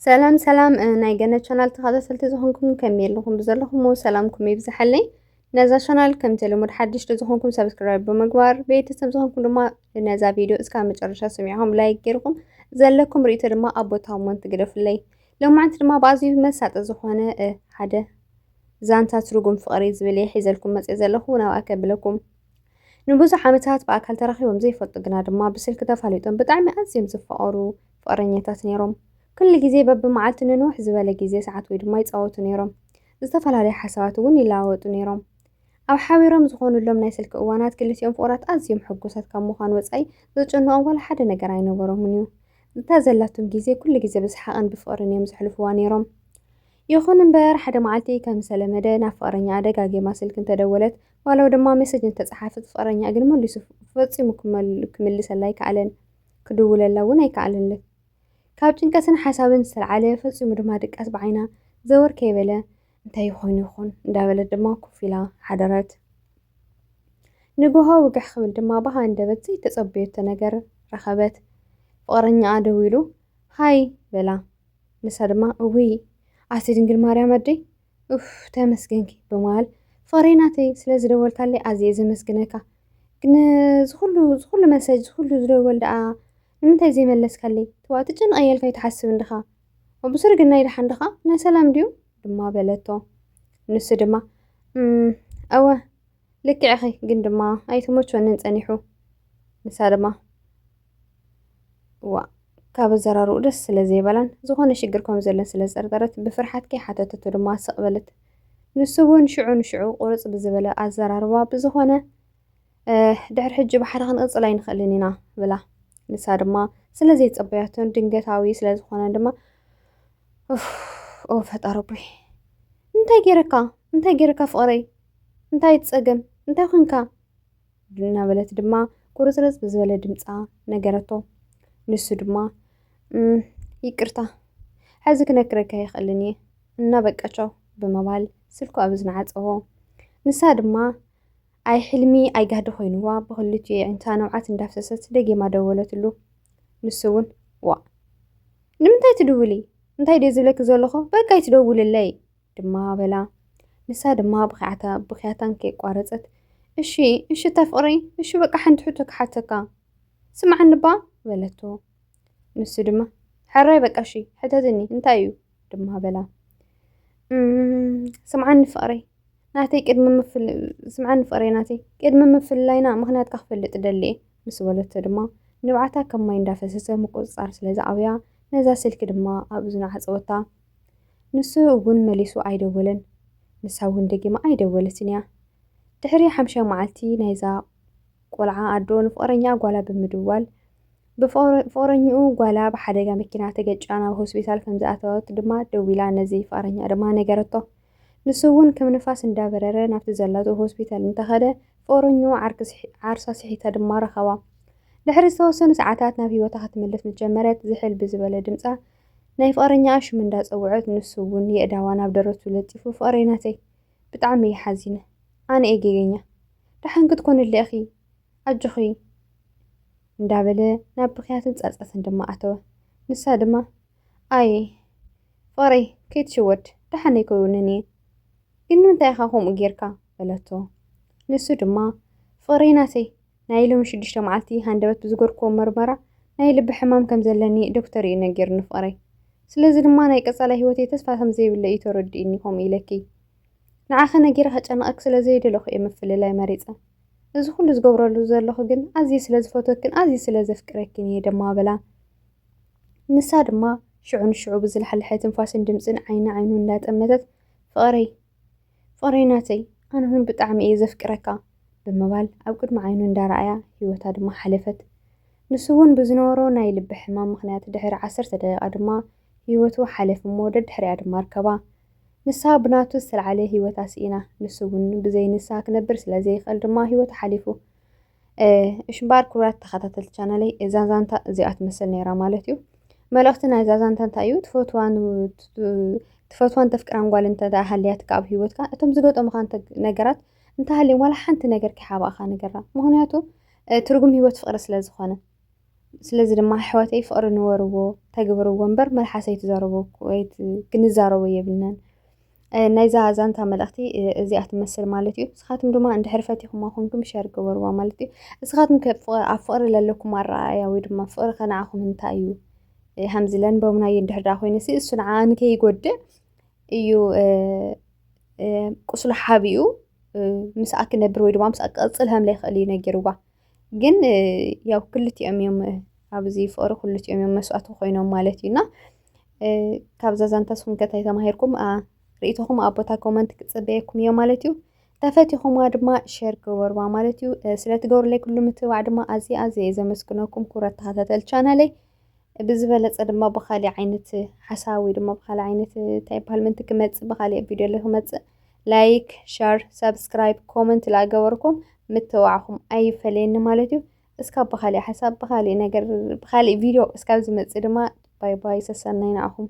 ሰላም ሰላም፣ እ፣ ናይ ገነት ቻናል ተኸታተልቲ ዝኾንኩም ከመይ ኣለኹም? ብዘለኹም ሰላምኩም ይብዝሓለይ። ነዛ ቻናል ከምቲ ልሙድ ሓድሽ ዝኾንኩም ሰብስክራይብ ብምግባር፣ ቤተሰብ ዝኾንኩም ድማ ነዛ ቪድዮ እስካብ መጨረሻ ሰሚዕኹም ላይክ ጌርኩም ዘለኩም ርእይቶ ድማ ኣብ ቦታ ኮመንት ግደፉለይ። ሎማዓንቲ ድማ ብኣዝዩ መሳጢ ዝኾነ፣ እ፣ ሓደ ዛንታ ትርጉም ፍቕሪ ዝብል እየ ሒዘልኩም መፅእ ዘለኹ፣ ናብኣ ከብለኩም። ንብዙሕ ዓመታት ብኣካል ተራኺቦም ዘይፈልጡ ግና ድማ ብስልኪ ተፋሊጦም ብጣዕሚ ኣዝዮም ዝፋቐሩ ፍቕረኛታት ነይሮም። ኩሉ ግዜ በብመዓልቲ ንንውሕ ዝበለ ግዜ ሰዓት ወይ ድማ ይጻወቱ ነይሮም። ዝተፈላለዩ ሓሳባት እውን ይለዋወጡ ነይሮም። ኣብ ሓቢሮም ዝኾኑሎም ናይ ስልኪ እዋናት ክልቲኦም ፍቑራት ኣዝዮም ሕጉሳት ካብ ምዃን ወጻኢ ዘጨንቖም ዋላ ሓደ ነገር ኣይነበሮምን እዩ። እታ ዘላቶም ግዜ ኩሉ ግዜ ብሰሓቕን ብፍቕርን እዮም ዘሕልፍዋ ነይሮም። ይኹን እምበር ሓደ መዓልቲ ከም ዝተለመደ ናብ ፍቕረኛኣ ደጋጊማ ስልኪ እንተደወለት ዋላ ድማ ሜሴጅ እንተጸሓፈት ፍቕረኛኣ ግን መሊሱ ፈጺሙ ክመል-፣ ክምልሰላ ኣይከኣለን። ክድውለላ እውን ኣይከኣለልን። ካብ ጭንቀትን ሓሳብን ዝተልዓለ ፈጺሙ ድማ ድቃስ ብዓይና ዘወር ከይበለ እንታይ ኮይኑ ይኾን እንዳበለት ድማ ኮፍ ኢላ ሓደረት። ንግሆ ውግሕ ክብል ድማ ብሃንደበት ዘይተጸበየቶ ነገር ረኸበት። ፍቕረኛኣ ደዊሉ ሃይ በላ። ንሳ ድማ እውይ ኣቲ ድንግል ማርያም ኣደይ ኡፍ ተመስገንኪ ብምባል ፍቕረይ ናተይ ስለ ዝደወልካለይ ኣዝየ ዘመስግነካ። ግን ዝኹሉ ዝኹሉ መሰጅ ዝኹሉ ዝደወል ደኣ ንምንታይ ዘይመለስካለይ? ትዋ ትጭንቐ እየ ኢልካ ይትሓስብ እንድኻ። ብሱር ግን ናይ ደሓን ድኻ ናይ ሰላም ድዩ? ድማ በለቶ። ንሱ ድማ እም፣ እወ ልክዕኺ ግን ድማ ኣይተመቸወንን ጸኒሑ። ንሳ ድማ ዋ ካብ ኣዘራርኡ ደስ ስለ ዘይበላን ዝኾነ ሽግር ከም ዘለን ስለ ዝጠርጠረት ብፍርሓት ከይሓተተቶ ድማ ስቕ በለት። ንሱ እውን ሽዑ ንሽዑ ቁርጽ ብዝበለ ኣዘራርባ ብዝኾነ ድሕሪ ሕጂ ብሓደ ክንቕጽል ኣይንኽእልን ኢና ብላ። ንሳ ድማ ስለ ዘይጸበያቶን ድንገታዊ ስለ ዝኾነ ድማ ኡፍ ኦ ፈጣሪ ኣቦይ እንታይ ገይረካ እንታይ ገይረካ ፍቕረይ እንታይ ትጸገም እንታይ ኮንካ እናበለት ድማ ቁርጽርጽ ብዝበለ ድምጻ ነገረቶ። ንሱ ድማ እም፣ ይቅርታ፣ ሕዚ ክነግረካ ኣይኽእልን እየ እና በቃ ቻው ብምባል ስልኩ ኣብ እዝኒ ዓጸዎ። ንሳ ድማ ኣይ ሕልሚ ኣይ ጋህዲ ኮይንዋ ብኽልቲኡ የዒንታ ንብዓት እንዳፍሰሰት ደጊማ ደወለትሉ። ንሱ እውን ዋእ ንምንታይ ትድውሊ? እንታይ ድየ ዝብለኪ ዘለኹ? በቃ ኣይትደውልለይ ድማ በላ። ንሳ ድማ ብኽያታ ብኽያታን ከየቋረጸት እሺ እሺ እታ ፍቕረይ እሺ በቃ ሓንቲ ሕቶ ክሓተካ ስምዓኒ እባ በለቶ። ንሱ ድማ ሕራይ በቃ እሺ ሕተትኒ እንታይ እዩ ድማ በላ። እም፣ ስምዓኒ ፍቕረይ ናተይ ቅድሚ ምፍል-፣ ስምዓኒ ፍቕረይ ናተይ ቅድሚ ምፍልላይና ምኽንያትካ ክፈልጥ እደሊ እየ ምስ በለቶ ድማ ንብዓታ ከም ማይ እንዳፈሰሰ ምቁጽጻር ስለ ዝኣብያ ነዛ ስልኪ ድማ ኣብ እዝና ዓጸወታ። ንሱ እውን መሊሱ ኣይደወለን። ንሳ እውን ደጊማ ኣይደወለትን እያ። ድሕሪ ሓምሻይ መዓልቲ ናይዛ ቆልዓ ኣዶ ንፍቕረኛኣ ጓላ ብምድዋል ብፍቕረ-፣ ፍቕረኛኡ ጓላ ብሓደጋ መኪና ተገጭያ ናብ ሆስፒታል ከም ዝኣተወት ድማ ደዊላ ነዚ ፍቕረኛኣ ድማ ነገረቶ። ንሱ እውን ከም ንፋስ እንዳበረረ ናብቲ ዘላቶ ሆስፒታል እንተኸደ ፍቕረኛኡ ዓርኪ ስሒ-፣ ዓርሳ ስሒታ ድማ ረኸባ። ድሕሪ ዝተወሰኑ ሰዓታት ናብ ህይወታ ክትምለስ ምስ ጀመረት ዝሕል ብዝበለ ድምጻ ናይ ፍቕረኛኣ ሽም እንዳጸውዐት ንሱ እውን የእዳዋ ናብ ደረቱ ለጢፉ ፍቕረይ ናተይ ብጣዕሚ እየ ሓዚነ። ኣነ እየ ጌገኛ። ደሓን ክትኮንለይ ኢኺ። ኣጆኺ። እንዳበለ ናብ ብኽያትን ጸጸትን ድማ ኣተወ። ንሳ ድማ ኣየ ፍቕረይ ከይትሽወድ ደሓን ኣይኮውንን እየ። ግን ንምንታይ ኢኻ ከምኡ ጌርካ? በለቶ። ንሱ ድማ ፍቕረይ ናተይ ናይ ሎሚ ሽዱሽተ መዓልቲ ሃንደበት ብዝገርክዎ መርመራ ናይ ልቢ ሕማም ከም ዘለኒ ዶክተር እዩ ነጊርኒ ፍቕረይ። ስለዚ ድማ ናይ ቀጻላይ ህይወተይ ተስፋ ከም ዘይብለ እዩ ተረዲእኒ ከምኡ ኢለኪ። ንዓኺ ነጊረ ከጨንቐኪ ስለ ዘይደለኹ እየ ምፍልላይ መሪጸ። እዚ ኩሉ ዝገብረሉ ዘለኹ ግን ኣዝየ ስለ ዝፈትወክን ኣዝየ ስለ ዘፍቅረክን እየ ድማ በላ። ንሳ ድማ ሽዑ ንሽዑ ብዝለሓለሐ ትንፋስን ድምጽን ዓይኒ ዓይኑ እንዳጠመተት ፍቕረይ ፍቕረይ ናተይ ኣነ እውን ብጣዕሚ እየ ዘፍቅረካ ብምባል ኣብ ቅድሚ ዓይኑ እንዳረኣያ ህይወታ ድማ ሓለፈት። ንሱ እውን ብዝነበሮ ናይ ልቢ ሕማም ምኽንያት ድሕሪ ዓሰርተ ደቂቓ ድማ ህይወቱ ሓለፍ እሞ ደድሕሪኣ ድማ ኣርከባ። ንሳ ብናቱ ዝተልዓለ ህይወታ ስኢና፣ ንሱ እውን ብዘይ ንሳ ክነብር ስለ ዘይኽእል ድማ ህይወቱ ሓሊፉ። እሺ እምበኣር ክቡራት ተኸታተልቲ ቻናለይ እዛ ዛንታ እዚኣ ትመስል ነይራ ማለት እዩ። መልእኽቲ ናይዛ ዛንታ እንታይ እዩ? ትፈትዋን ትፈትዋን ተፍቅራን ጓል እንተ ደኣ ሃልያትካ ኣብ ህይወትካ እቶም ዝገጠሙኻ እንተ ነገራት እንተሃልዮም ዋላ ሓንቲ ነገር ከይሓባእኻ ንገራ። ምኽንያቱ ትርጉም ህይወት ፍቕሪ ስለ ዝኾነ። ስለዚ ድማ ኣሕዋተይ ፍቕሪ ንበርዎ፣ ተግብርዎ እምበር መልሓስ ኣይትዛረቡ ወይ ት-፣ ክንዛረቦ የብልናን። እ፣ ናይዛ ዛንታ መልእኽቲ፣ እ፣ እዚኣ ትመስል ማለት እዩ። ንስኻትኩም ድማ እንድሕር ፈቲኹማ ኮንኩም ሸር ግበርዋ ማለት እዩ። ንስኻትኩም ከ ፍቕ-፣ ኣብ ፍቕሪ ለለኩም ኣረኣእያ ወይ ድማ ፍቕሪ ከ ንዓኹም እንታይ እዩ? እ፣ ከምዚ ለንበብናዮ እንድሕር ደኣ ኮይኑሲ እሱ ንዓ ንከይጎድእ እዩ፣ እ፣ እ፣ ቁስሉ ሓቢኡ፣ እ፣ ምስኣ ክነብር ወይ ድማ ምስኣ ክቕጽል ከም ዘይክእል እዩ ነጊርዋ። ግን፣ እ፣ ያው ክልቲኦም እዮም፣ እ፣ ኣብዚ ፍቕሪ ክልቲኦም እዮም መስዋእቲ ኮይኖም ማለት እዩ። እና፣ እ፣ ካብዛ ዛንታ ንስኹም ከ እንታይ ተማሂርኩም? አ፣ ርእይቶኹም ኣብ ቦታ ኮመንት ክጽበየኩም እየ ማለት እዩ። ተፈቲኹማ ድማ ሸር ግበርዋ ማለት እዩ። እ፣ ስለ ትገብሩለይ ኩሉ ምትብባዕ ድማ ኣዝየ ኣዝየ እየ ዘመስግነኩም ክቡራት ተኸታተልቲ ቻናለይ። ብዝበለጸ ድማ ብኻሊእ ዓይነት ሓሳብ ወይ ድማ ብኻሊእ ዓይነት እንታይ ይበሃል ምእንቲ ክመጽእ ብኻሊእ ቪድዮ ክመጽእ ላይክ፣ ሸር፣ ሰብስክራይብ፣ ኮመንት ላገበርኩም ምትብባዕኩም ኣይፈለየኒ ማለት እዩ። እስካብ ብኻሊእ ሓሳብ ብኻሊእ ነገር ብኻሊእ ቪድዮ እስካብ ዝመጽእ ድማ ባይ ባይ ሰሰናይ ንዓኹም።